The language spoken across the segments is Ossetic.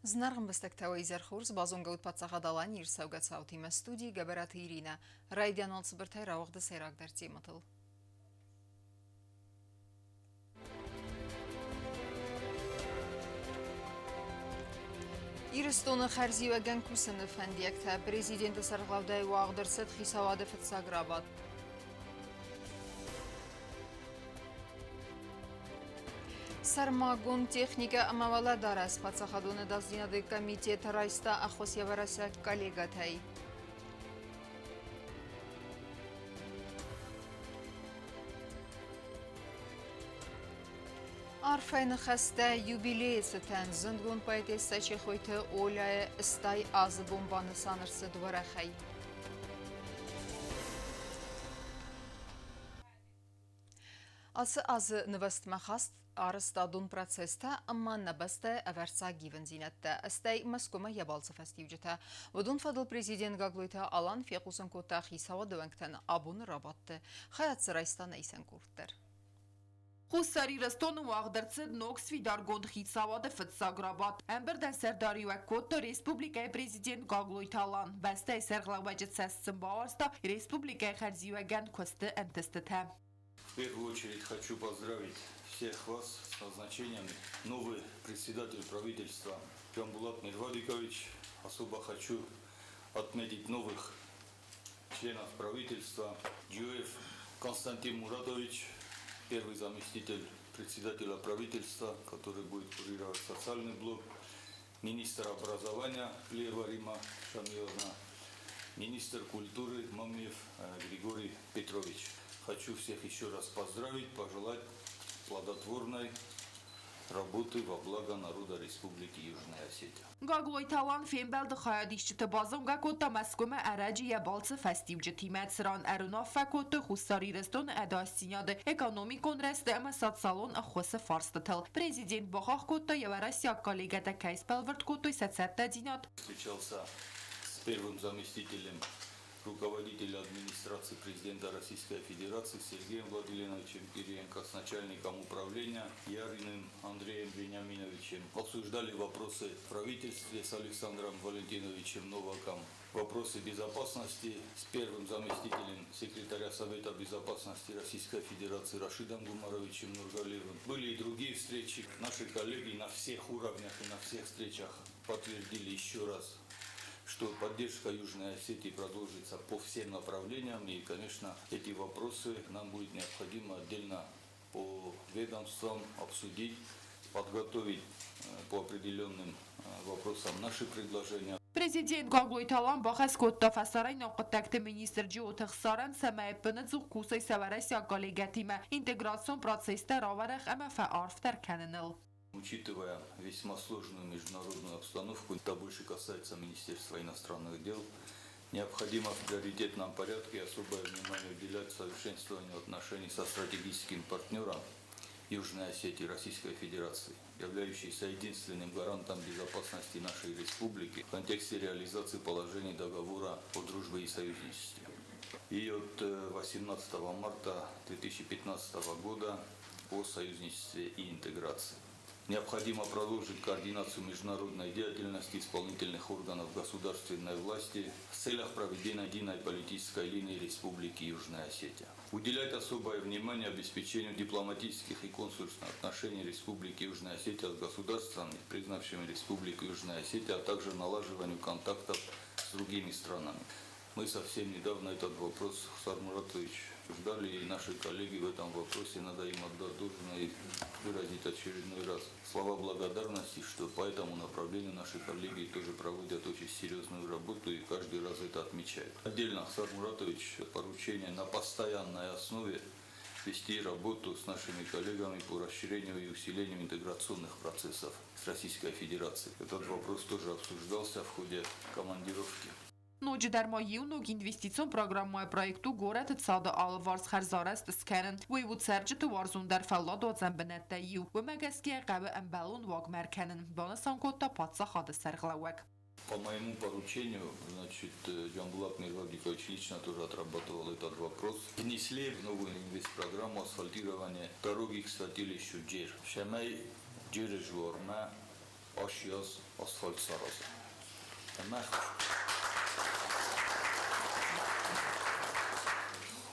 Зынаргъ ӕмбӕстӕгтӕ, уӕ изӕр хорз, базонгӕ ут Паддзахад Аланийы ӕрцӕугӕ цаутимӕ студийы Гӕбӕраты Иринӕ. Райдиан уал цыбыртӕй рауагъды сӕйрагдӕр темӕтыл. Ирыстоны хӕрзиуӕгӕн кусыны фӕндиӕгтӕ президенты сӕргълӕудӕй уагъд ӕрцыд хицауады фыццаг рабадт. Сӕрмагонд техникӕ ӕмӕ уӕлӕдарӕс паддзахадон ӕдасдзинады комитет райста ӕххуысӕвӕрӕсӕг коллегӕтӕй. Арфӕйы ныхӕстӕ юбилейы цытӕн зындгонд поэтессӕ Чехойты Оляйы 80 азы бон банысан ӕрцыд уӕрӕхӕй. Ацы азы нывӕзтмӕ хаст арӕзтадон процесстӕ ӕмӕ нӕ бӕстӕйы ӕвӕрццаг ивындзинӕдтӕ, стӕй Мӕскуымӕ йӕ балцы фӕстиуджытӕ. Уыдон фӕдыл президент Гаглойты Алан фехъусын кодта хицауады уӕнгтӕн абоны рабадты. Хайад дзы райста нӕ исӕн къорд дӕр. Хуссар Ирыстоны уагъд ӕрцыд ног сфидаргонд хицауады фыццаг рабадт. Ӕмбырдӕн сӕрдариуӕг кодта республикӕйы президент Гаглойты Алан. Бӕстӕйы сӕргълӕууӕджы цӕст сын бауарзта республикӕйы хӕрзиуӕгӕн куысты ӕнтыстытӕ. В первую очередь хочу поздравить всех вас с назначением новый председатель правительства Джамбулат Мирвадикович. Особо хочу отметить новых членов правительства Джиоев Константин Мурадович, первый заместитель председателя правительства, который будет курировать социальный блок, министр образования Плиева Рима Шамиловна, министр культуры Мамиев Григорий Петрович. Хочу всех еще раз поздравить, пожелать плодотворной работы во благо народа Республики Южная Осетия. Гаглойты Алан фембӕлды хайадисджыты базонгӕ кодта Мӕскуымӕ ӕрӕджы йӕ балцы фӕстиуджытимӕ, цыран ӕруынаффӕ кодтой Хуссар Ирыстоны ӕдасдзинады, экономикон рӕзты ӕмӕ социалон ӕххуысы фарстытыл. Президент бахахх кодта, йӕ уӕрӕсейаг коллегӕтӕ кӕй сбӕлвырд кодтой сӕ цӕттӕдзинад. Встречался с первым заместителем руководителя администрации президента Российской Федерации Сергеем Владимировичем Кириенко, с начальником управления Яриным Андреем Вениаминовичем. Обсуждали вопросы в правительстве с Александром Валентиновичем Новаком, вопросы безопасности с первым заместителем секретаря Совета безопасности Российской Федерации Рашидом Гумаровичем Нургалиевым. Были и другие встречи. Наши коллеги на всех уровнях и на всех встречах подтвердили еще раз, что поддержка Южной Осетии продолжится по всем направлениям. И, конечно, эти вопросы нам будет необходимо отдельно по ведомствам обсудить, подготовить по определенным вопросам наши предложения. Президент Гаглойты Алан бахӕс кодта фӕсарӕйнаг хъуыддӕгты министр Джиоты Ӕхсарӕн, цӕмӕй ӕппынӕдзух кусой сӕ уӕрӕсейаг коллегӕтимӕ интеграцион процесстӕ рауӕрӕх ӕмӕ фӕарфдӕр кӕныныл. Учитывая весьма сложную международную обстановку, это больше касается Министерства иностранных дел, необходимо в приоритетном порядке особое внимание уделять совершенствованию отношений со стратегическим партнером Южной Осетии Российской Федерации, являющейся единственным гарантом безопасности нашей республики в контексте реализации положений договора о дружбе и союзничестве. И от 18 марта 2015 года о союзничестве и интеграции. Необходимо продолжить координацию международной деятельности исполнительных органов государственной власти в целях проведения единой политической линии Республики Южная Осетия. Уделять особое внимание обеспечению дипломатических и консульских отношений Республики Южная Осетия с государствами, признавшими Республику Южная Осетия, а также налаживанию контактов с другими странами. Мы совсем недавно этот вопрос, Хасар Муратович, ждали, и наши коллеги в этом вопросе, надо им отдать должное и выразить очередной раз слова благодарности, что по этому направлению наши коллеги тоже проводят очень серьезную работу и каждый раз это отмечают. Отдельно, Хасар Муратович, поручение на постоянной основе вести работу с нашими коллегами по расширению и усилению интеграционных процессов с Российской Федерацией. Этот вопрос тоже обсуждался в ходе командировки. Ноджыдӕр ма иу ног инвестицион программӕйы проект у горӕты цады алыварс хӕрзарӕзт скӕнын. Уый у цӕрджыты уарзондӕр фӕлладуадзӕн бынӕттӕй иу. Уымӕ гӕсгӕ йӕ хъӕуы ӕмбӕлон уагмӕ ӕркӕнын, банысан кодта паддзахады сӕргълӕууӕг. По моему поручению, значит, Джамбулат Мирвабикович лично тоже отрабатывал этот вопрос. Внесли в новую инвестпрограмму асфальтирование дороги к святилищу Джер. Цӕмӕй Джеры дзуармӕ. 80 аз асфальт сараза. Ӕмӕ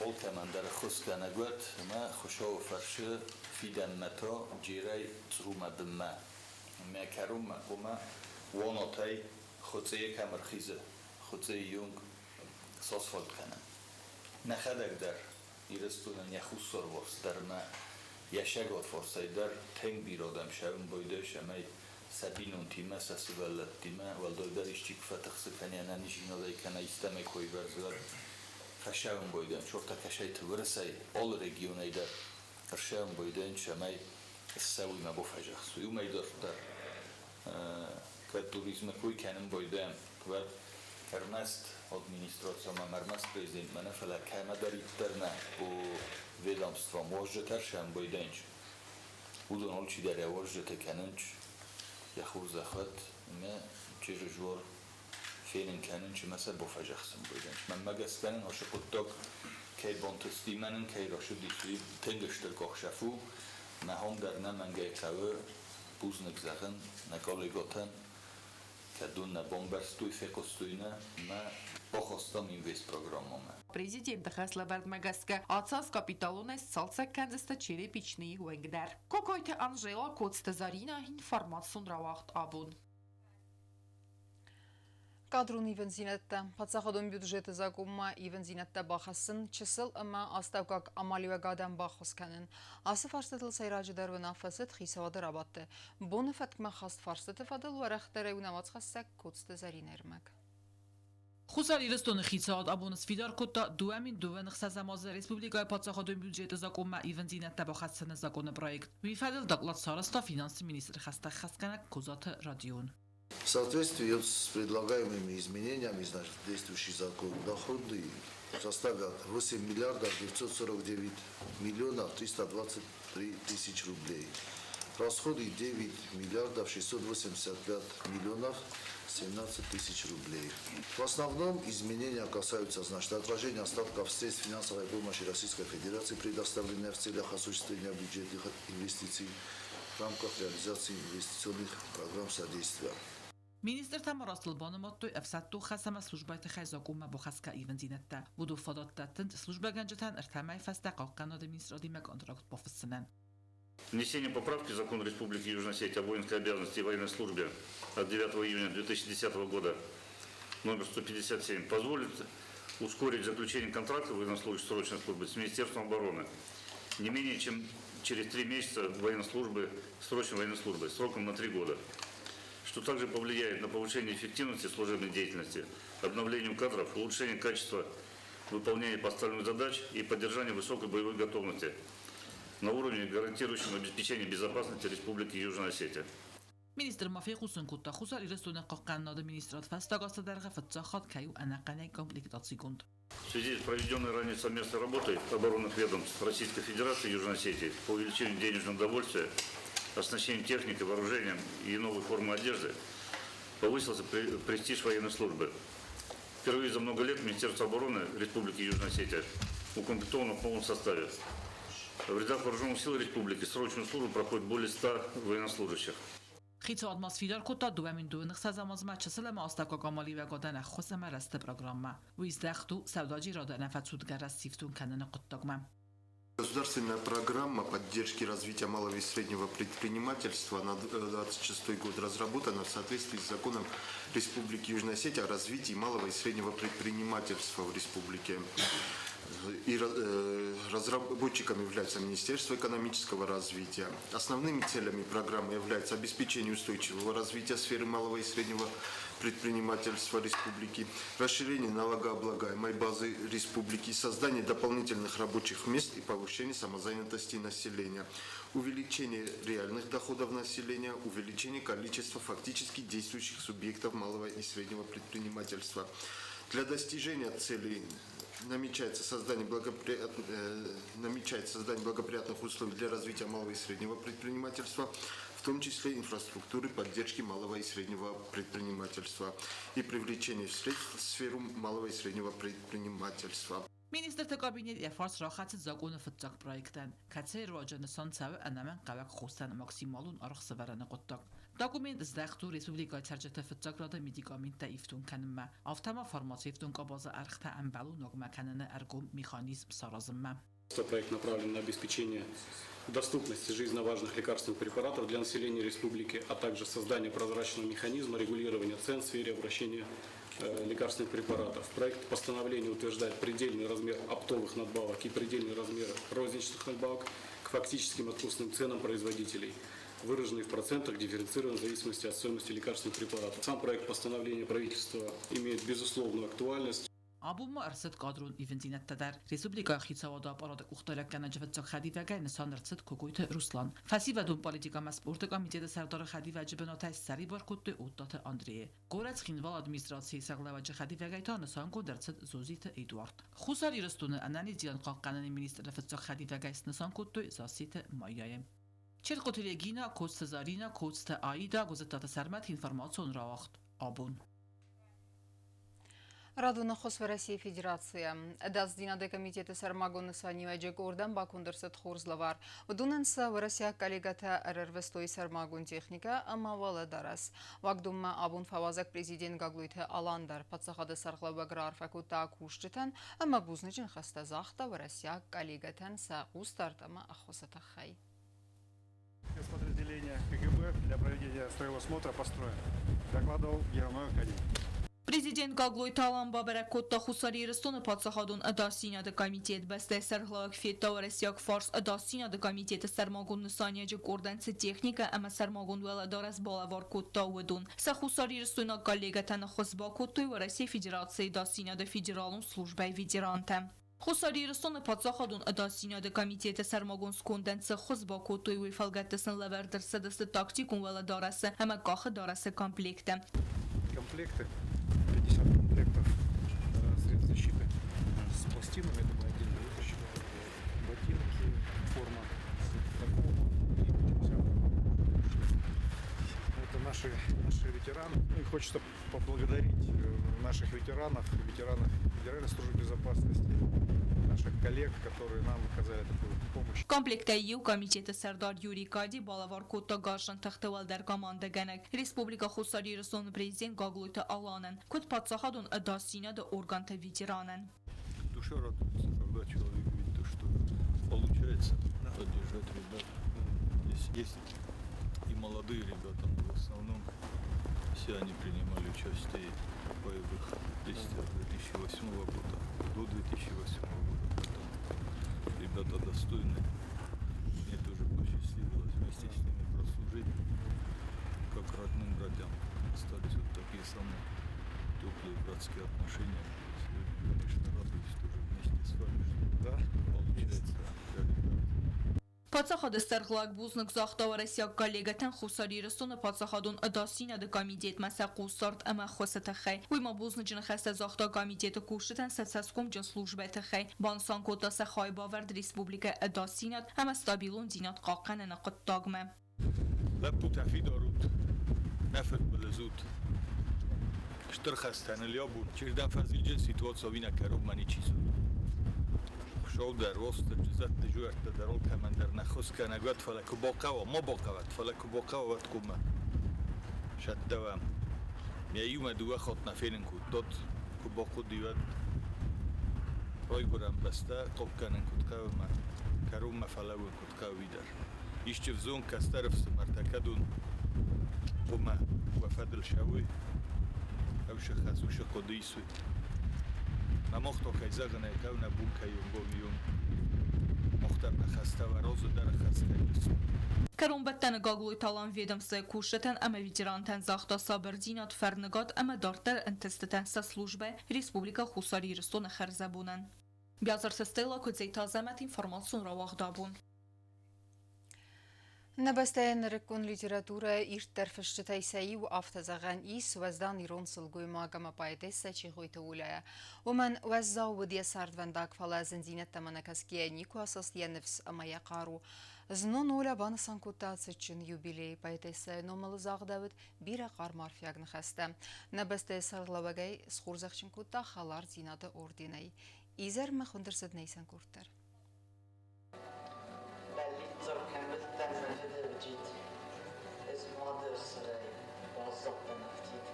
алкӕмӕн дӕр ӕххуысгӕнӕг уӕд, ӕмӕ Хуыцауы фӕрцы фидӕнмӕ та Джерӕй Църумӕ бынмӕ ӕмӕ кӕронмӕ хъуамӕ Уанатӕй Хуыцъейы кӕм ӕрхизы, Хуыцъейы онг сасфальт кӕнӕм. Нӕхӕдӕг дӕр Ирыстонӕн йӕ хуссарварс дӕр ӕмӕ йӕ цӕгатварсӕй дӕр тынг бирӕ адӕм цӕуын байдайы, цӕмӕй сӕ бинонтимӕ, сӕ сывӕллӕттимӕ, уӕлдайдӕр исчи куы фӕтыхсы кӕнӕ ӕнӕниздзинадӕй кӕнӕ истӕмӕй куы ивӕрзы, уӕд фӕцӕуын байдайынц Ортакӕсӕйты Уырысӕй, алы регионӕй дӕр ӕрцӕуын байдайынц, цӕмӕй ссӕуой мӕ бафӕдзӕхсой. Уымӕй дарддӕр кӕд туризмы кой кӕнын байдайӕм, уӕд ӕрмӕст администрацимӕ, ӕрмӕст президентмӕ нӕ, фӕлӕ кӕмӕдӕриддӕр нӕ по ведомствам уазджытӕ ӕрцӕуын байдайынц. Уыдон алчидӕр йӕ уазджытӕ кӕнынц, йӕ хорзӕх уӕд ӕмӕ чызджы зуар фенын кӕнынц ӕмӕ сӕ бафӕдзӕхсын байдайынц. Мӕнмӕ гӕсгӕ нын ацы хъуыддаг кӕй бантысти, мӕ нын кӕй рацыдис, уый тынг стыр къахдзӕф у. Мӕ хом дӕр нӕмӕнгӕй хъӕуы бузныг зӕгъын нӕ коллегӕтӕн, кӕд уын нӕ бамбӕрстой, фехъуыстой нӕ, ӕмӕ бахастам инвестпрограммӕмӕ. Президенты хӕслӕвӕрдмӕ гӕсгӕ ацы аз капиталонӕй сцалцӕг кӕндзысты Черепичныйы уынг дӕр. Кокойты Анжела, Коцты Зарина, информацион рауагъд «Абон». Кадрон ивындзинӕдтӕ. Паддзахадон бюджеты закъонмӕ ивындзинӕдтӕ бахӕссын, чысыл ӕмӕ астӕуккаг амалиуӕгадӕн баххуыс кӕнын. Ацы фарстытыл сӕйраджыдӕр уынаффӕ цыд хицауады рабадты. Боны фӕткмӕ хаст фарстыты фӕдыл уӕрӕхдӕрӕй у нӕ уацхӕссӕг Коцты Зӕринӕ ӕрмӕг. Хуссар Ирыстоны хицауад абон сфидар кодта 2026 азы республикӕйы паддзахадон бюджеты закъонмӕ ивындзинӕдтӕ бахӕссыны законы проект. Уый фӕдыл доклад сарӕзта финансты министры хӕстӕ ӕххӕстгӕнӕг Козаты Родион. В соответствии с предлагаемыми изменениями, значит, в действующий закон, доходы составят 8 миллиардов 949 миллионов 323 тысяч рублей. Расходы 9 миллиардов 685 миллионов 17 тысяч рублей. В основном изменения касаются, значит, отражения остатков средств финансовой помощи Российской Федерации, предоставленной в целях осуществления бюджетных инвестиций в рамках реализации инвестиционных программ содействия. Министртӕ ма растыл банымадтой ӕфсӕддон хӕс ӕмӕ службӕйы тыххӕй закъонмӕ бахӕсгӕ ивындзинӕдтӕ. Уыдон фадат дӕттынц службӕгӕнджытӕн 3 мӕйы фӕстӕ хъахъхъӕнынады министрадимӕ контракт бафыссынӕн. Внесение поправки в закон Республики Южная Осетия о воинской обязанности и военной службе от 9 июня 2010 года номер 157 позволит ускорить заключение контракта военнослужащих срочной службы с Министерством обороны не менее чем через 3 месяца военной службы, срочной военной службы сроком на 3 года, что также повлияет на повышение эффективности служебной деятельности, обновлению кадров, улучшение качества выполнения поставленных задач и поддержание высокой боевой готовности на уровне, гарантирующем обеспечение безопасности Республики Южная Осетия. Министр ма фехъусын кодта, Хуссар Ирыстоны хъахъхъӕнынады министрад фӕстаг азты дӕргъы фыццаг хатт кӕй у ӕнӕхъӕнӕй комплектацигонд. В связи с проведенной ранее совместной работой оборонных ведомств Российской Федерации и Южной Осетии по увеличению денежного довольствия, оснащению техникой, вооружением и новой формы одежды повысился престиж военной службы. Впервые за много лет Министерство обороны Республики Южная Осетия укомплектовано в полном составе. В рядах вооруженных сил республики срочную службу проходит более 100 военнослужащих. Хицауад ма сфидар кодта 2026 азмӕ чысыл ӕмӕ астӕуккаг амалиуӕгадӕн ӕххуыс ӕмӕ рӕзты программӕ. Уый здӕхт у сӕудӕджерады ӕнӕфӕцудгӕ рӕзт сифтонг кӕныны хъуыддагмӕ. Государственная программа поддержки развития малого и среднего предпринимательства на 2026 год разработана в соответствии с законом Республики Южная Осетия о развитии малого и среднего предпринимательства в республике. И разработчиком является Министерство экономического развития. Основными целями программы являются обеспечение устойчивого развития сферы малого и среднего предпринимательства республики, расширение налогооблагаемой базы республики, создание дополнительных рабочих мест и повышение самозанятости населения, увеличение реальных доходов населения, увеличение количества фактически действующих субъектов малого и среднего предпринимательства. Для достижения целей намечается создание благоприятных условий для развития малого и среднего предпринимательства, в том числе инфраструктуры поддержки малого и среднего предпринимательства и привлечение средств в сферу малого и среднего предпринимательства. Министрты кабинет йӕ фарс рахӕцыд законы фыццаг проектӕн, кӕцыйы руаджы нысан цӕуы ӕнӕмӕнгхъӕуӕг хостӕн максималон аргъ сӕвӕрыны хъуыддаг. Документ здӕхт у республикӕйы цӕрджыты фыццаграды медикаменттӕ ифтонг кӕнынмӕ, афтӕ ма фармацевтон къабазы ӕргътӕ ӕмбӕлон уагмӕ кӕныны ӕргом механизм саразынмӕ. Проект направлен на обеспечение доступности жизненно важных лекарственных препаратов для населения республики, а также создание прозрачного механизма регулирования цен в сфере обращения лекарственных препаратов. Проект постановления утверждает предельный размер оптовых надбавок и предельный размер розничных надбавок к фактическим отпускным ценам производителей, выраженный в процентах, дифференцирован в зависимости от стоимости лекарственных препаратов. Сам проект постановления правительства имеет безусловную актуальность. Абон ма ӕрцыд кадрон ивындзинӕдтӕ дӕр. Республикӕйы хицауады аппараты къухдариуӕггӕнӕджы фыццаг хӕдивӕгӕй нысан ӕрцыд Кокойты Руслан. Фӕсивӕдон политикӕ ӕмӕ спорты комитеты сӕрдары хӕдивӕджы бынатӕй ссӕрибар кодтой Оттаты Андрейы. Горӕт Цхинвалы администрацийы сӕргълӕууӕджы хӕдивӕгӕй та нысангонд ӕрцыд Зозиты Эдуард. Хуссар Ирыстоны ӕнӕниздзинад хъахъхъӕныны министры фыццаг хӕдивӕгӕй снысан кодтой Зассеты Майяйы. Черкъоты Регина, Коцты Зарина, Коцты Аида, Гуызыттаты Сӕрмӕт информацион рауагъд абон. Радон ӕххуыс Уӕрӕсейы Федерацийӕ. Ӕдасдзинады комитеты сӕрмагонд нысаниуӕджы къордӕн баконд ӕрцыд хорз лӕвар. Уыдонӕн сӕ уӕрӕсейаг коллегӕтӕ ӕрӕрвыстой сӕрмагонд техникӕ ӕмӕ уӕлӕдарӕс. Уагдонмӕ абон фӕуазӕг президент Гаглойты Алан дӕр паддзахады сӕргълӕууӕг раарфӕ кодта кусджытӕн ӕмӕ бузныджы ныхӕстӕ загъта уӕрӕсейаг коллегӕтӕн сӕ хъусдард ӕмӕ ӕххуысы тыххӕй. Спецподразделение КГБ для проведения строевого смотра построен, докладывал генерал Кадин. Президент Гаглойты Алан бабӕрӕг кодта Хуссар Ирыстоны паддзахадон ӕдасдзинады комитет. Бӕстӕйы сӕргълӕууӕг федта уӕрӕсейаг фарс ӕдасдзинады комитеты сӕрмагонд нысаниуӕджы къордӕн цы техникӕ ӕмӕ сӕрмагонд уӕлӕдарӕс балӕвар кодта, уыдон. Сӕ хуссарирыстойнаг коллегӕтӕн ӕххуыс бакодтой Уӕрӕсейы Федерацийы ӕдасдзинады федералон службӕйы ветерантӕ. Хуссар Ирыстоны паддзахадон ӕдасдзинады комитеты сӕрмагонд скондӕн цы ӕххуыс бакодтой, уый фӕлгӕтты сын лӕвӕрд ӕрцыдысты тактикон уӕлӕдарӕсы ӕмӕ къахы дарӕсы комплекттӕ. Комплекты, 50 комплектов средств защиты с пластинами, это мы отдельно вытащили, ботинки, форма такого и 50. Это наши ветераны. Ну и хочется поблагодарить наших ветеранов, ветеранов Федеральной службы безопасности, наших коллег, которые нам оказали такую помощь. Комплекттӕй иу комитеты сӕрдар Юрий Кади балӕвар кодта гарзджын тыхты уӕлдӕр командӕгӕнӕг Республикӕ Хуссар Ирыстоны президент Гаглойты Аланӕн, куыд паддзахадон ӕдасдзинады органты ветеранӕн. Душа радуется, когда человек видит то, что получается поддержать ребят. Здесь есть и молодые ребята, но в основном все они принимали участие в боевых действиях 2008 года, до 2008 года. Поэтому ребята достойны. Мне тоже посчастливилось вместе с ними прослужить, как родным братьям. Остались вот такие самые теплые братские отношения. Сегодня, конечно, радуюсь тоже вместе с вами, что Да, получается для ребят. Паддзахады сӕргълӕууӕг бузныг загъта уӕрӕсейаг коллегӕтӕн Хуссар Ирыстоны паддзахадон ӕдасдзинады комитетмӕ сӕ хъусдард ӕмӕ ӕххуысы тыххӕй. Уый ма бузныджы ныхӕстӕ загъта комитеты кусджытӕн сӕ цӕсгомджын службӕйы тыххӕй, банысан кодта сӕ хайбавӕрд республикӕйы ӕдасдзинад ӕмӕ стабилондзинад хъахъхъӕныны хъуыддагмӕ. Лӕппутӕ, фидар ут, нӕ фыдбылыз ут. Стыр хӕстӕ ныл абон. Чердӕм фӕзилджын ситуаци ӕви нӕ кӕронмӕ ничи зоны. Хуыцау дӕр, Уастырджи, зӕдты зуӕрттӕ дӕр алкӕмӕн дӕр нӕ ххуыс кӕнӕг уӕд, фӕлӕ куы бахъӕуа, ма бахъӕуӕд, фӕлӕ куы бахъӕуа, уӕд хъуамӕ сӕттӕуӕм. Ме иумӕ дыууӕ хатт нӕ фенын кодтат, куы бахъуыди, уӕд райгуырӕн бӕстӕ хъахъхъӕнын куыд хъӕуы ӕмӕ кӕронмӕ фӕлӕууын куыд хъӕуы, уый дӕр. Исчи взонг кӕстӕр ӕфсымӕртӕ кӕд уын хъуамӕ уӕ фӕдыл сӕуой, ӕвсыхӕс усы хъуыды исуй. Мӕ мах та, кӕй зӕгъын ӕй хъӕуы, нӕ бон кӕй онгом мах дӕр нӕ хӕстӕ уӕ разы дӕр ӕххӕст кӕй исуй. Кӕронбӕттӕны Гаглойты Алан ведомствойы кусджытӕн ӕмӕ ветерантӕн загъта сабырдзинад, фӕрныгад ӕмӕ дарддӕр ӕнтыстытӕ сӕ службӕ Республикӕ Хуссар Ирыстоны хӕрзӕбонӕн. Биазырты Стелла, Куыдзеты Азӕмӕт, информацион рауагъд абон. Нӕ бӕстӕйы нырыккон литературӕйы ирддӕр фысджытӕй сӕ иу, афтӕ зӕгъӕн ис, уӕздан ирон сылгоймаг ӕмӕ поэтессӕ Чехойты Оляйӕ. Уымӕн уӕззау уыд йӕ цардвӕндаг, фӕлӕ зындзинӕдтӕм ӕнӕкӕсгӕйӕ никуы асаст йӕ ныфс ӕмӕ йӕ хъару. Знон Оля банысан кодта цытджын юбилей. Поэтессӕйы номыл загъдӕуыд бирӕ хъарм арфиаг ныхӕстӕ. Нӕ бӕстӕйы сӕргълӕууӕгӕй схорзӕхджын кодта хӕлардзинады орденӕй. Изӕрмӕ хуынд ӕрцыд нӕ исӕн къорд дӕр. Бӕллиццаг кӕм уыдтӕн мӕ фыды вджид, Ӕз мады сӕрӕй баззадтӕн афтид.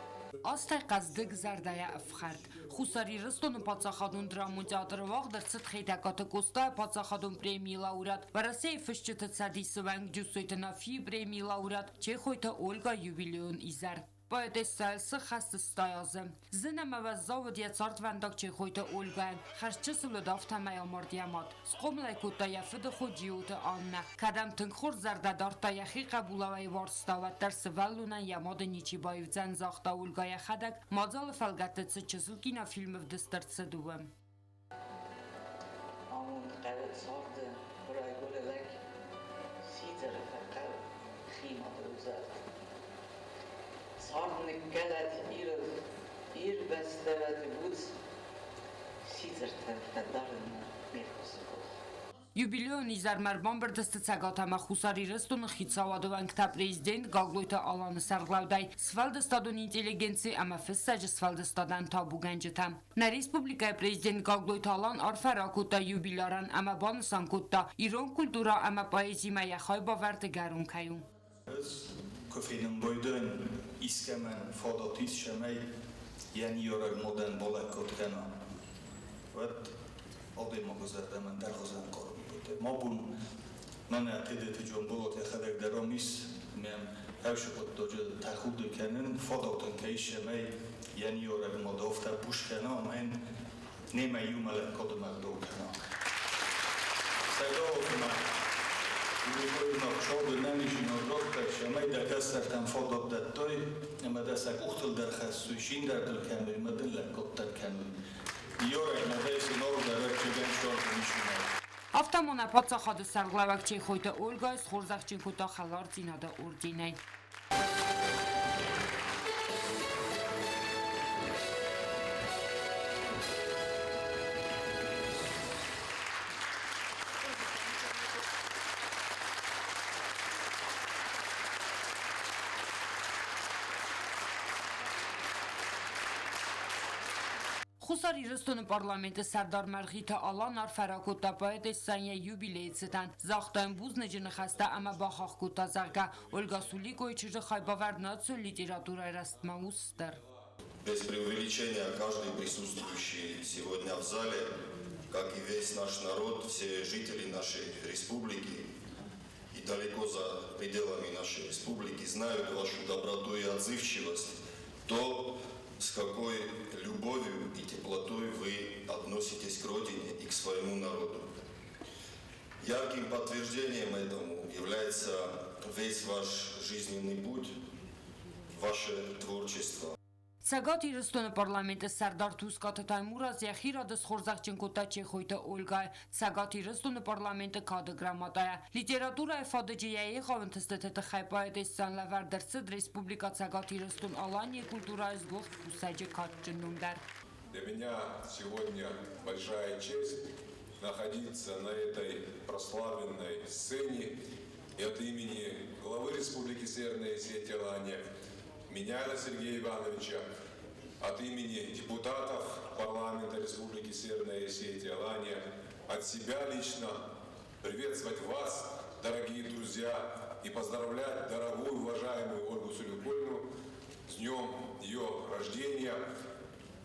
Азтӕй хъӕздыг зӕрдӕйӕ ӕфхӕрд. Хуссар Ирыстоны паддзахадон драмон театры уагъд ӕрцыд Хетӕгкаты Къостайы паддзахадон премийы лауреат, Уӕрӕсейы фысджыты цӕдисы уӕнг Джусойты Нафийы премийы лауреат Чехойты Ольга юбилейон изӕр. Поэтессӕ цы хӕссы стай азы. Зын ӕмӕ уӕззау уыд йӕ цардвӕндаг Чехойты Ольгӕйӕн. Хӕрзчысыл уыд, афтӕмӕй амард йӕ мад. Схъомыл ӕй кодта йӕ фыдыхо Джиоты Аннӕ. Кӕд ӕм тынг хорз зӕрдӕ дардта, йӕхи хъӕбулау ӕй уарзта, уӕддӕр сывӕллонӕн йӕ мады ничи баивдзӕн, загъта Ольгӕ йӕхӕдӕг, мадзалы фӕлгӕтты цы чысыл кинофильмы вдыст ӕрцыд, уым. Амонд хъӕуы царды райгуыры лӕг, сидзӕры фӕхъӕуы хи мады узӕлд. Цард ныккӕлӕд Ирыл, Ир бӕстӕ уӕд буц, сидзӕртӕн фӕдарынмӕ ме ххуысы къух. Юбилейон изӕрмӕ ӕрбамбырд сты Цӕгат ӕмӕ Хуссар Ирыстоны хицауады уӕнгтӕ президент Гаглойты Аланы сӕргълӕудӕй, сфӕлдыстадон интеллигенци ӕмӕ фыссӕджы сфӕлдыстадӕн табугӕнджытӕ. Нӕ республикӕйы президент Гаглойты Алан арфӕ ракодта юбилярӕн ӕмӕ банысан кодта, ирон культурӕ ӕмӕ поэзимӕ йӕ хайбавӕрд ӕгӕрон кӕй у. Ӕз куы фенын байдайын искӕмӕн фадат ис, цӕмӕй йӕ ныййарӕг мадӕн балӕггад кӕна, уӕд адӕймагы зӕрдӕмӕ ӕндӕргъуызӕн хъару байдайы. Мӕ бон мӕнӕ Тедеты Джамболат йӕхӕдӕг дӕр ам ис, мӕм ӕвсы хъуыддаджы тӕхуды кӕнын, фадат ын кӕй ис, цӕмӕй йӕ ныййарӕг мады афтӕ буз кӕна ӕмӕ йын немӕ иумӕ лӕггады ӕгъдау кӕна. Сӕгауатмӕ Ирыстойнаг цады нӕнизинад радтай, цӕмӕй дӕ кӕстӕртӕн фадат дӕттай ӕмӕ дӕ сӕ къухтыл дӕр хӕссой, син дӕр дыл кӕной ӕмӕ дын лӕггад дӕр кӕной. Ныййарӕг мадӕй зынаргъдӕр ӕрчъегӕн саргъ исынӕй. Афтӕ ма нӕ паддзахады сӕргълӕууӕг Чехойты Ольгӕйы схорзӕхджын кодта хӕлардзинады орденӕй. Хуссар Ирыстоны парламенты сӕрдар Мӕргъиты Алан арфӕ ракодта поэтессӕн йӕ юбилейы цытӕн, загъта йын бузныджы ныхӕстӕ ӕмӕ бахахх кодта, зӕгъгӕ, Ольга Суликойы чызджы хайбавӕрд национ литературӕйы рӕзтмӕ у стыр. Без преувеличения каждый присутствующий сегодня в зале, как и весь наш народ, все жители нашей республики и далеко за пределами нашей республики знают вашу доброту и отзывчивость, то, с какой любовью и теплотой вы относитесь к родине и к своему народу. Ярким подтверждением этому является весь ваш жизненный путь, ваше творчество. Цӕгат Ирыстоны парламенты сӕрдар Тускъаты Таймураз йӕхи рады схорзӕхджын кодта Чехойты Ольгӕйы Цӕгат Ирыстоны парламенты кады грамотӕйӕ. Литературӕйы фадыджы йӕ егъау ӕнтыстыты тыххӕй поэтессӕн лӕвӕрд ӕрцыд Республикӕ Цӕгат Ирыстон-Аланийы культурӕйы сгуыхт кусӕджы кадджын ном дӕр. Для меня сегодня большая честь находиться на этой прославленной сцене и от имени главы Республики Северная Осетия Алания Меняйло Сергея Ивановича, от имени депутатов парламента Республики Северная Осетия Алания, от себя лично приветствовать вас, дорогие друзья, и поздравлять дорогую, уважаемую Ольгу Сулюкоевну с днем ее рождения.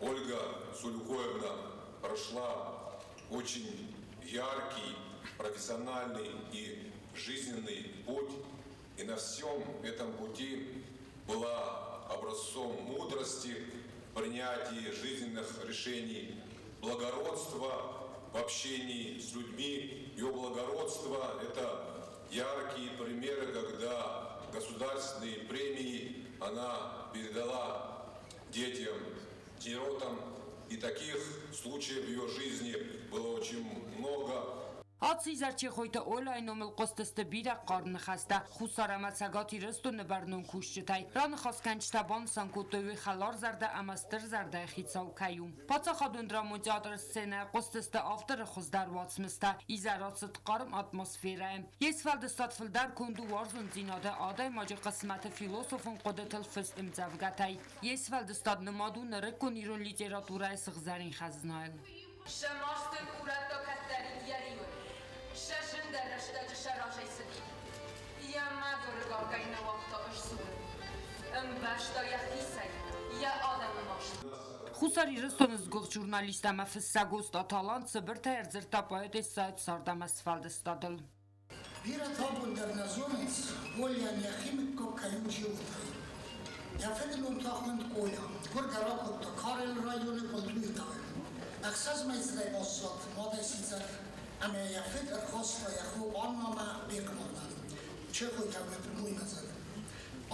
Ольга Сулюкоевна прошла очень яркий, профессиональный и жизненный путь. И на всем этом пути была образцом мудрости в принятии жизненных решений, благородства в общении с людьми. Ее благородство – это яркие примеры, когда государственные премии она передала детям, сиротам. И таких случаев в ее жизни было очень много. Ацы изӕр Чехойты Оляйы номыл хъуыстысты бирӕ хъарм ныхӕстӕ Хуссар ӕмӕ Цӕгат Ирыстоны бӕрнон кусджытӕй. Раныхасгӕнджытӕ банысан кодтой, уый хӕларзӕрдӕ ӕмӕ стыр зӕрдӕйы хицау кӕй у. Паддзахадон драмон театры сценӕйы хъуыстысты авторы хуыздӕр уацмыстӕ. Изӕр ацыд хъарм атмосферӕйы. Йе сфӕлдыстад фылдӕр конд у уарзондзинады, адӕймаджы хъысмӕты философон хъуыдытыл фыст ӕмдзӕвгӕтӕй. Йе сфӕлдыстад нымад у нырыккон ирон литературӕйы сыгъзӕрин хӕзнайыл. Сӕ маст ын урӕдта кӕддӕрид йӕ риуы, Сӕ зындӕр рӕстӕджы сӕ разӕй цыди. Йӕ мӕгуыры гаккӕй нӕ уагъта ысдзурын. Ӕмбӕрста йӕхицӕй йӕ адӕмы маст. Хуссар Ирыстоны сгуыхт журналист ӕмӕ фыссӕг Остъаты Алан цыбыртӕй ӕрдзырдта поэтессӕйы цард ӕмӕ сфӕлдыстадыл. Бирӕтӕ абон дӕр нӕ зонынц, Олян йӕхи мыггаг кӕй у Джиотӕй. Йӕ фыды ном та хуынд Оля. Гуыргӕ ракодта Карелы районы Къултуйы хъӕуы. Ӕхсӕзмӕйдзыдӕй баззад мадӕй сидзӕр, ӕмӕ йӕ фыд ӕрхаста йӕ хо Аннамӕ Бехъмармӕ. Чехойтӕ уыд моймӕдзӕг.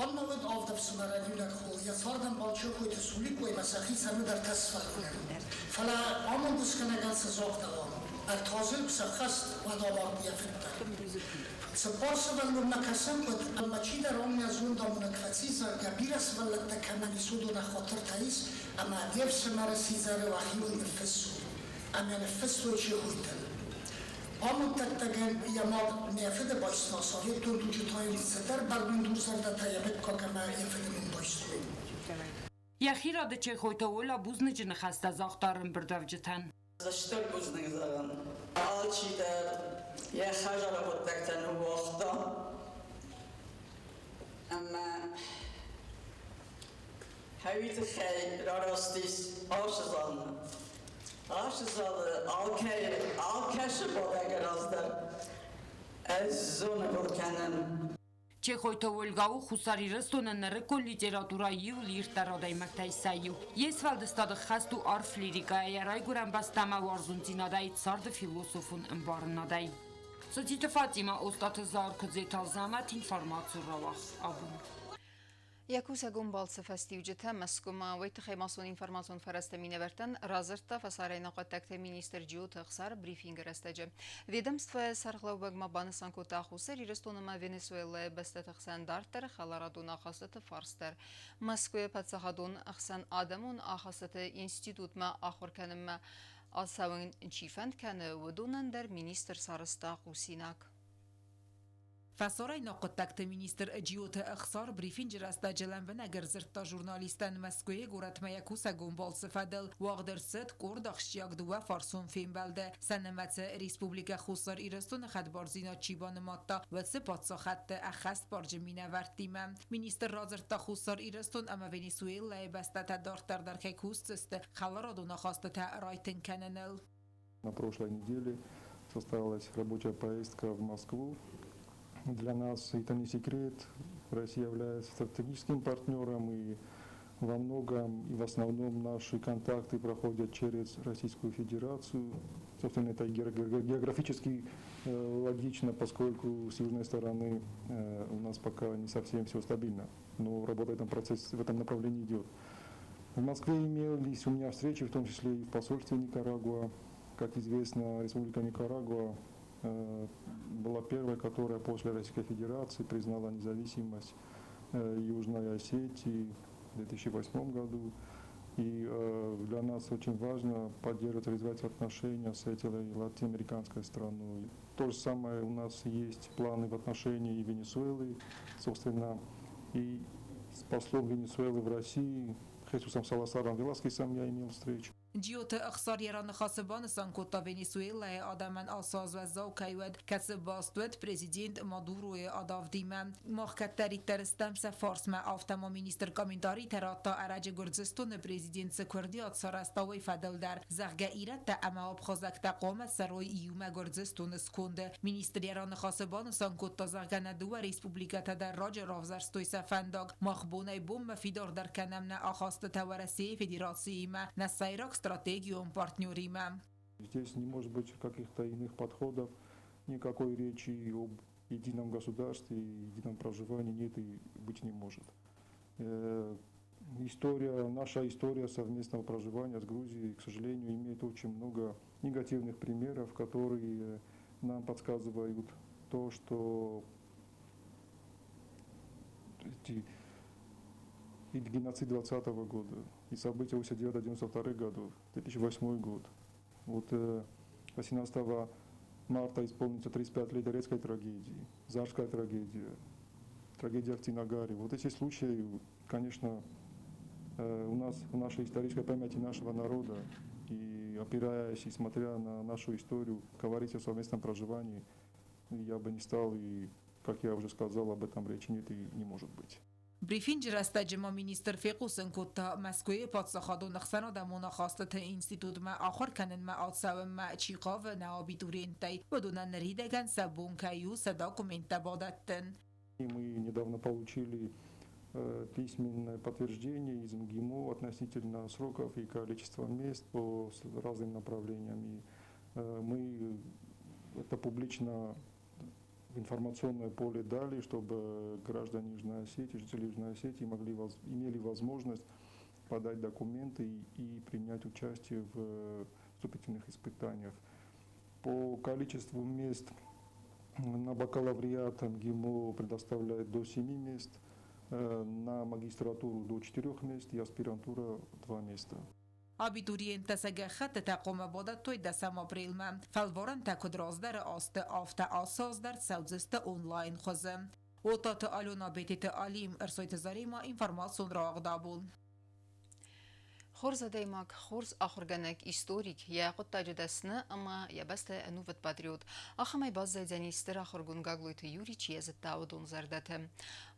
Анна уыд авд ӕфсымӕрӕн иунӕг хо, йӕ цардӕмбал Чехойты Суликъоимӕ сӕхицӕн уыд ӕртӕ сывӕллоны. Фӕлӕ амондыскӕнӕгӕн цы загъдӕуа, ӕртӕ азы куы сӕххӕст, уӕд амард йӕ фыд дӕр. Цыппар сывӕллонмӕ кӕсын хъуыд, ӕмӕ чидӕр омнӕ зондамонӕг фӕци, зӕгъгӕ, бирӕ сывӕллӕттӕ кӕмӕн ис, уыдонӕн хатыртӕ ис, ӕмӕ де фсымӕры сидзӕры уӕхиуыл ныффыссут. Ӕмӕ ныффыстой Чехойтӕн. Амонддӕттӕгӕн йӕ мад нӕ фыды байста, советон дуджы та йын цыдӕр бӕрнон дурзӕрдӕтӕ йӕ мыггаг ӕмӕ йӕ фыды ном байстой. Йӕхи рады Чехойты Оля бузныджы ныхӕстӕ загъта ӕрӕмбырдуӕвджытӕн. Стыр бузныг зӕгъын. Алчидӕр йӕ хӕдзары хъуыддӕгтӕ ныууагъта ӕмӕ хӕуи тыххӕй рараст ис ацы залмӕ. Ацы залы алкӕй алкӕцы бадӕгы раз дӕр ӕз зоныбыл кӕнын. Чехойты Ольга у Хуссар Ирыстоны нырыккон литературӕйы иу ирддӕр адӕймӕгтӕй сӕ иу. Йе сфӕлдыстады хӕст у арф лирикӕйӕ, йӕ райгуырӕн бӕстӕмӕ уарзондзинадӕй, царды философон ӕмбарынадӕй. Цотиты Фатимӕ, Остъаты Зауыр, Куыдзеты Азӕмӕт, информацион рауагъд абон. Йӕ кусӕгон балцы фӕстиуджытӕ Мӕскуымӕ уый тыххӕй массон информацион фӕрӕзты минӕвӕрттӕн радзырдта фӕсарӕйнаг хъуыддӕгты министр Джиоты Ӕхсар брифингы рӕстӕджы. Ведомствойы сӕргълӕууӕг ма банысан кодта Хуссар Ирыстон ӕмӕ Венесуэлӕйы бӕстӕты хсӕн дарддӕры хӕларадон ахастыты фарст дӕр. Мӕскуыйы паддзахадон ӕхсӕнадӕмон ахастыты институтмӕ ахуыр кӕнынмӕ ацӕуын чи фӕнд кӕны, уыдонӕн дӕр министр сарӕзта хъусинаг. Фӕсарӕйнаг хъуыддӕгты министр Джиоты Ӕхсар брифинджы рӕстӕджы лӕмбынӕг ӕрдзырдта журналисттӕн Мӕскуыйы горӕтмӕ йӕ кусӕгон балцы фӕдыл. Уагъд ӕрцыд къорд ахсджиаг дыууӕфарсон фембӕлды. Сӕ нымӕцы Республикӕ Хуссар Ирыстоны хӕдбардзинад чи банымадта, уыцы паддзахӕдты ӕххӕстбарджын минӕвӕрттимӕ. Министр радзырдта Хуссар Ирыстон ӕмӕ Венесуэлӕйы бӕстӕтӕ дарддӕр дӕр кӕй кусдзысты хӕларадон ахастытӕ райтынг кӕныныл. На прошлой неделе состоялась рабочая поездка в Москву. Для нас это не секрет. Россия является стратегическим партнером, и во многом и в основном наши контакты проходят через Российскую Федерацию. Собственно, это географически логично, поскольку с южной стороны у нас пока не совсем все стабильно. Но работа в этом процессе, в этом направлении идет. В Москве имелись у меня встречи, в том числе и в посольстве Никарагуа. Как известно, Республика Никарагуа была первой, которая после Российской Федерации признала независимость Южной Осетии в 2008 году. И для нас очень важно поддерживать, развивать отношения с этой латиноамериканской страной. То же самое у нас есть планы в отношении Венесуэлы, собственно, и с послом Венесуэлы в России Хесусом Саласаром Веласкесом я имел встречу. Джиоты Ӕхсар йӕ раныхасы банысан кодта Венесуэлӕйы адӕмӕн ацы аз уӕззау кӕй уыд, кӕцы баст уыд президент Мадуройы адавдимӕ. Мах кӕддӕриддӕр стӕм сӕ фарсмӕ, афтӕ ма министр комментаритӕ радта ӕрӕджы Гуырдзыстоны президент цы куырдиат сарӕзта, уый фӕдыл дӕр, зӕгъгӕ, ирӕттӕ ӕмӕ абхазӕгтӕ хъуамӕ цӕрой иумӕ Гуырдзыстоны сконды. Министр йӕ раныхасы банысан кодта, зӕгъгӕ, нӕ дыууӕ республикӕтӕ дӕр раджы равзӕрстой сӕ фӕндаг. Мах бонӕй-бонмӕ фидардӕр кӕнӕм нӕ ахастытӕ Уӕрӕсейы Федерациимӕ, нӕ сӕйраг стратегион партнеримӕ. Здесь не может быть каких-то иных подходов, никакой речи об едином государстве, едином проживании нет и быть не может. История, наша история совместного проживания с Грузией, к сожалению, имеет очень много негативных примеров, которые нам подсказывают то, что эти и геноцид 20 года, и события 89-92 годов, 2008 год. Вот 18 марта исполнится 35 лет Эрецкой трагедии, Зарская трагедия, трагедия в Цинагаре. Вот эти случаи, конечно, у нас в нашей исторической памяти нашего народа И опираясь и смотря на нашу историю, говорить о совместном проживании я бы не стал, и, как я уже сказал, об этом речи нет и не может быть. Брифинджы рӕстӕджы ма министр фехъусын кодта, Мӕскуыйы паддзахадон ӕхсӕнадӕмон ахастыты институтмӕ ахуыр кӕнынмӕ ацӕуынмӕ чи хъавы нӕ абитуриенттӕй, уыдонӕн ныридӕгӕн сӕ бон кӕй у сӕ документтӕ бадӕттын. Мы недавно получили письменное подтверждение из МГИМО относительно сроков и количества мест по разным направлениям. И мы это публично в информационное поле дали, чтобы граждане Южной Осетии, жители Южной Осетии имели возможность подать документы и принять участие в вступительных испытаниях. По количеству мест на бакалавриат МГИМО предоставляет до 7 мест, на магистратуру до 4 мест и аспирантура 2 места. Абитуриенттӕ сӕ гӕххӕттытӕ хъуамӕ бадӕттой дӕсӕм апрелмӕ. Фӕлварӕнтӕ куыд раздӕры азты, афтӕ ацы аз дӕр цӕудзысты онлайн хуызы. Отаты Алена, Бететы Алим, Ӕрсойты Заремӕ, информацион рауагъд Абон. Хорз адӕймаг, хорз ахуыргӕнӕг, историк, йӕ хъуыддаджы дӕсны ӕмӕ йӕ бӕстӕйы ӕнувыд патриот. Ахӕмӕй баззайдзӕни стыр ахуыргонд Гаглойты Юрий, чи йӕ зыдта, уыдон зӕрдӕты.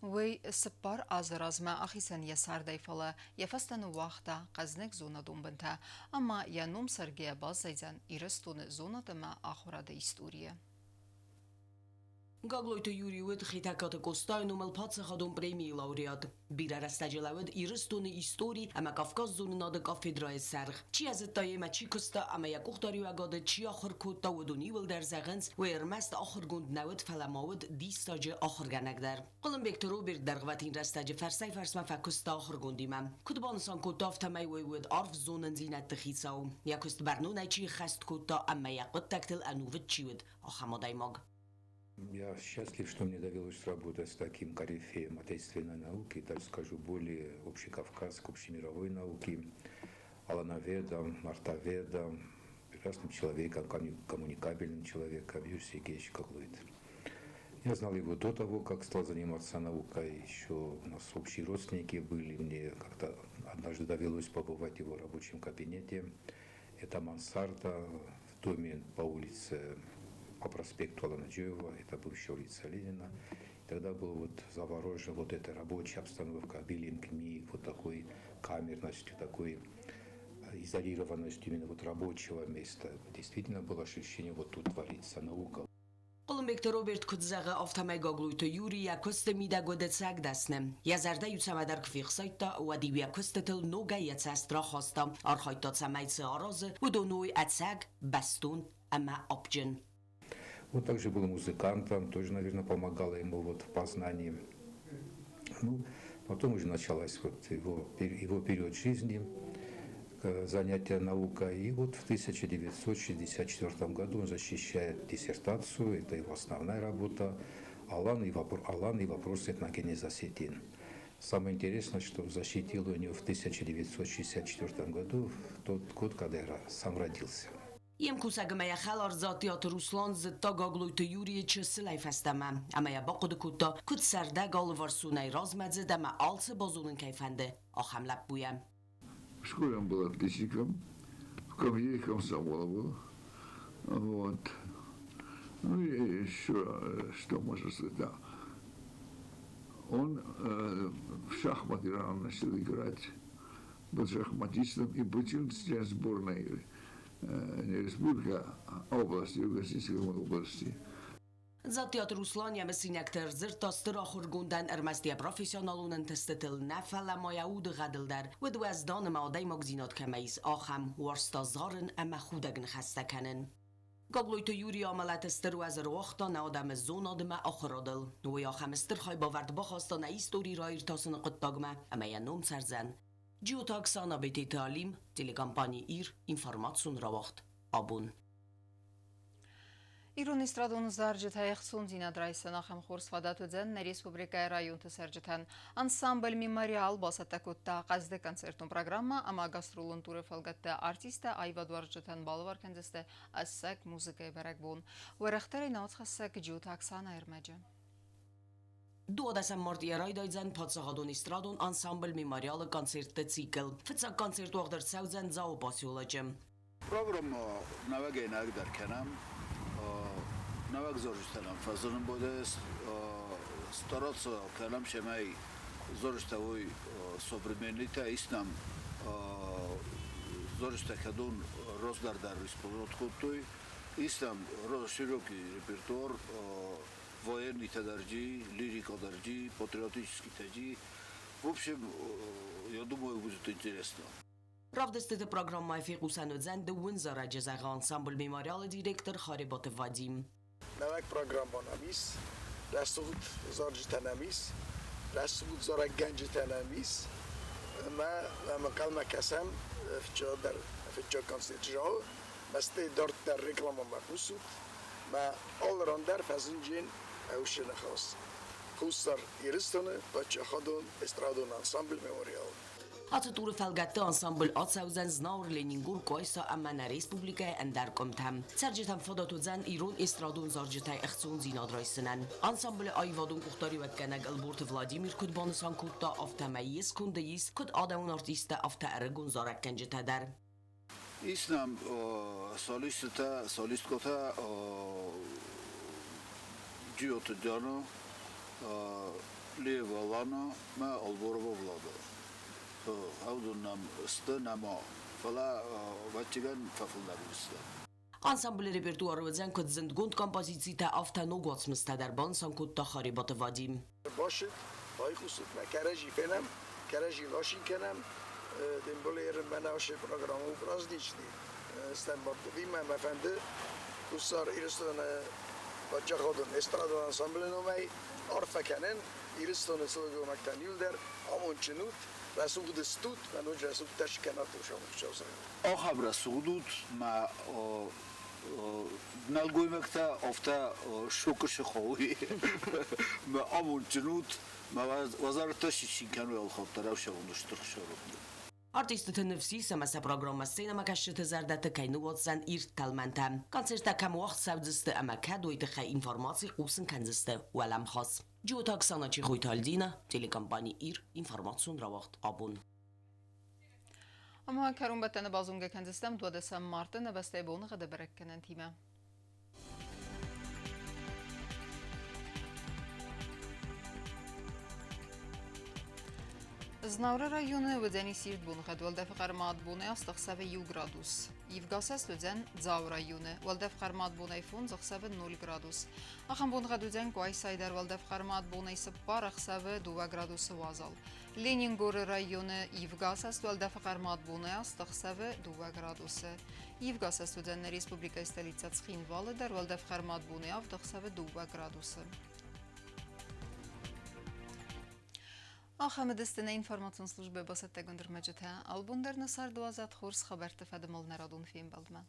Уый 4 азы размӕ ахицӕн йӕ цардӕй, фӕлӕ йӕ фӕстӕ ныууагъта хъӕзныг зонадон бынтӕ ӕмӕ йӕ ном цӕргӕйӕ баззайдзӕн Ирыстоны зонад ӕмӕ ахуырады историйы. Гаглойты Юрий уыд Хетӕгкаты Къостайы номыл паддзахадон премийы лауреат. Бирӕ рӕстӕджы лӕууыд Ирыстоны истори ӕмӕ Кавказзонынады кафедрӕйы сӕргъ. Чи йӕ зыдта йемӕ чи куыста ӕмӕ йӕ къухдариуӕгады чи ахуыр кодта, уыдон иууылдӕр зӕгъынц, уый ӕрмӕст ахуыргонд нӕ уыд, фӕлӕ ма уыд диссаджы ахуыргӕнӕг дӕр. Хъуылымбегты Роберт дӕргъвӕтин рӕстӕджы фӕрсӕй-фӕрсмӕ фӕкуыста ахуыргондимӕ. Куыд банысан кодта, афтӕмӕй уый уыд арф зонындзинӕдты хицау. Йӕ куыст бӕрнонӕй чи ӕххӕст кодта ӕмӕ йӕ хъуыддӕгтыл ӕнувыд чи уыд, ахӕм адӕймаг. Я счастлив, что мне довелось работать с таким корифеем отечественной науки, даже скажу, более общекавказской, общемировой науки, алановедом, мартоведом, прекрасным человеком, коммуникабельным человеком Юрий Сергеевич Гаглойт. Я знал его до того, как стал заниматься наукой, еще у нас общие родственники были, мне как-то однажды довелось побывать в его рабочем кабинете. Это мансарда в доме по улице, по проспекту Алана-Джиоева, это бывшая улица Ленина. Тогда был заворожен эта рабочая обстановка, обилием книг, такой камерностью, такой изолированностью именно рабочего места. Действительно было ощущение, тут творится наука. Хъуылымбегты Роберт куыд зӕгъы, афтӕмӕй Гаглойты Юрий йӕ куысты мидӕг уыд ӕцӕг дӕсны. Йӕ зӕрдӕ-иу цӕмӕдӕр куы фехсайдта, уӕд-иу йӕ куыстытыл ногӕй йӕ цӕст рахаста, архайдта, цӕмӕй цы аразы, уыдон уой ӕцӕг, бӕстон ӕмӕ апджын. Он также был музыкантом, тоже, наверное, помогал ему в познании. Потом уже началась его период жизни, занятия наукой. И в 1964 году он защищает диссертацию, это его основная работа, Алан и вопросы этногенеза осетин. Самое интересное, что защитил у него в 1964 году, в тот год, когда я сам родился. Йе мкусӕг ӕмӕ йӕ хӕлар Дзаттиаты Руслан зыдта Гаглойты Юрийы чысылӕй фӕстӕмӕ ӕмӕ йӕ бахъуыды кодта, куыд цӕрдӕг алыварсонӕй размӕдзыд ӕмӕ алцы базонын кӕй фӕнды, ахӕм лӕппуйӕ. В школе он был отличником, в комитете комсомола был. Ну и еще, что можно сказать, да. Он в шахматы рано начал играть, был шахматистом и был членом сборной не республика, а области, Юго-Осетинской области. Дзаттиаты Руслан йӕ мысинӕгты ӕрдзырдта стыр ахуыргондӕн ӕрмӕст йӕ профессионалон ӕнтыстытыл нӕ, фӕлӕ ма йӕ удыгъӕдыл дӕр. Уыд уӕздан ӕмӕ адӕймагдзинад кӕмӕ ис, ахӕм, уарзта зарын ӕмӕ худӕг ныхӕстӕ кӕнын. Гаглойты Юрий амӕлӕты стыр уӕз ӕруагъта нӕ адӕмы зонад ӕмӕ ахуырадыл. Уый ахӕм стыр хайбавӕрд бахаста нӕ истори раиртасыны хъуыддагмӕ ӕмӕ йӕ ном цӕрдзӕн. Джиоты Оксана, Бететы Алим, телекомпани Ир, информацион рауагъд Абон. Ирон эстрадон зарджытӕ ӕхцондзинад райсӕн ахӕм хорз фадат уыдзӕн нӕ республикӕйы районты цӕрджытӕн. Ансамбль «Мемориал» бацӕттӕ кодта хъӕздыг концертон программӕ ӕмӕ гастролон туры фӕлгӕтты артисттӕ аивадуарзджытӕн балӕвар кӕндзысты ӕцӕг музыкӕйы бӕрӕгбон. Уӕрӕхдӕрӕй науцхӕссӕг Джиоты Оксана ӕрмӕджы. 12 мартъийӕ райдайдзӕн паддзахадон эстрадон ансамбль «Мемориал»-ы концертты цикл. Фыццаг концерт уагъд ӕрцӕудзӕн Дзауы поселочы. Программа нӕуӕгӕй нӕуӕгдӕр кӕнӕм, нӕуӕг зарджытӕ нӕм фӕзынын байдайы, стараться кӕнӕм, цӕмӕй зарджытӕ уой современныйтӕ, ис нӕм зарджытӕ, кӕдон раздӕр дӕр исполнять кодтой, ис нӕм широкий репертуар, военныйтӕ дӕр джи, лирика дӕр джи, патриотическийтӕ джи. В общем, я думаю, будет интересно. Равдыстыты программӕйы фехъусӕн уыдзӕн дыууын зарӕджы, зӕгъы ансамбль «Мемориал»-ы директор Харебаты Вадим. Нӕуӕг программӕ нӕм ис, рӕсугъд зарджытӕ нӕм ис, рӕсугъд зарӕггӕнджытӕ нӕм ис. Ӕмӕ ӕнхъӕлмӕ кӕсӕм фыццагдӕр фыццаг концерт залы. Бӕстӕйы дарддӕр рекламӕмӕ хъусут. Мӕ алы ран дӕр фӕзынджын ӕвшы ныхас. Хуссар Ирыстоны паддзахадон эстрадон ансамбль «Мемориал». Ацы туры фӕлгӕтты ансамбль ацӕудзӕн Знауыр, Ленингор, Къуайса ӕмӕ нӕ республикӕйы ӕндӕр къуымтӕм. Цӕрджытӕм фадат уыдзӕн ирон эстрадон зарджытӕй ӕхцондзинад райсынӕн. Ансамблы аивадон къухдариуӕггӕнӕг Ӕлборты Владимир куыд банысан кодта, афтӕмӕй йе сконды ис куыд адӕмон артисттӕ, афтӕ ӕрыгон зарӕггӕнджытӕ дӕр. Ис нӕм солисттӕ, солисткӕтӕ Джиоты Диана, Лева Лана мӕ Алборова Влада. Уыдон нӕм сты нӕма, фӕлӕ ӕвӕццӕгӕн фӕфылдӕр уыдзысты. Ансамблы репертуары уыдзӕн куыд зындгонд композицитӕ, афтӕ ног уацмыстӕ дӕр, банысан кодта Харебаты Вадим. Башыд, байхъусут мӕ, кӕрӕдзи фенӕм, кӕрӕдзи ласин кӕнӕм. Тем более мӕнӕ ацы программа у праздничный. Стӕм бардтытимӕ мӕ фӕнды Хуссар Ирыстоны паддзахадон эстрадон ансамблы номӕй арфӕ кӕнын Ирыстоны сылгоймӕгтӕн иуылдӕр амондджын ут, рӕсугъд стут, мӕ ноджы рӕсугъддӕр скӕнат Хуыцау. Ахӕм рӕсугъд ут, мӕ нӕлгоймӕгтӕ афтӕ шокы сыхъӕуы. Мӕ амондджын ут, мӕ уазартӕ сисин кӕной алхатт дӕр ӕфсӕрон стыр хсӕрон. Артистыты ныфс ис, ӕмӕ сӕ программӕ сценӕмӕкӕсджыты зӕрдӕты кӕй ныууадздзӕн ирд тӕлмӕнтӕ. Концерттӕ кӕм уагъд цӕудзысты ӕмӕ кӕд, уый тыххӕй информаци хъусын кӕндзысты уӕлӕмхас. Джиоты Оксана, Чехойты Альдина, телекомпани «Ир», информацион рауагъд «Абон». Ӕмӕ кӕронбӕттӕны базонгӕ кӕндзыстӕм 12 марты нӕ бӕстӕйы боныгъӕды бӕрӕггӕнӕнтимӕ. Знауыры районы уыдзӕни сирд боныгъӕд, уӕлдӕфы хъӕрмад бонӕй 8 ӕхсӕвы 1 градус. Ивгӕсӕст уыдзӕн Дзауы районы, уӕлдӕф хъӕрмад бонӕй 5 ӕхсӕвы 0 градус. Ахӕм боныгъӕд уыдзӕн Къуайсайы дӕр, уӕлдӕф хъӕрмад бонӕй 4 ӕхсӕвы 2 градусы уазал. Ленингоры районы ивгӕсӕст уӕлдӕфы хъӕрмад бонӕй 8 ӕхсӕвы 2 градусы. Ивгӕсӕст уыдзӕн нӕ республикӕйы столицӕ Цхинвалы дӕр, уӕлдӕф хъӕрмад бонӕй 7 ӕхсӕвы 2 градусы. Ахӕм уыдысты нӕ информацион службӕ бацӕттӕгонд ӕрмӕджытӕ. Албон дӕр нӕ цардуадзӕд хорз хабӕртты фӕдыл нӕ радон фембӕлдмӕ.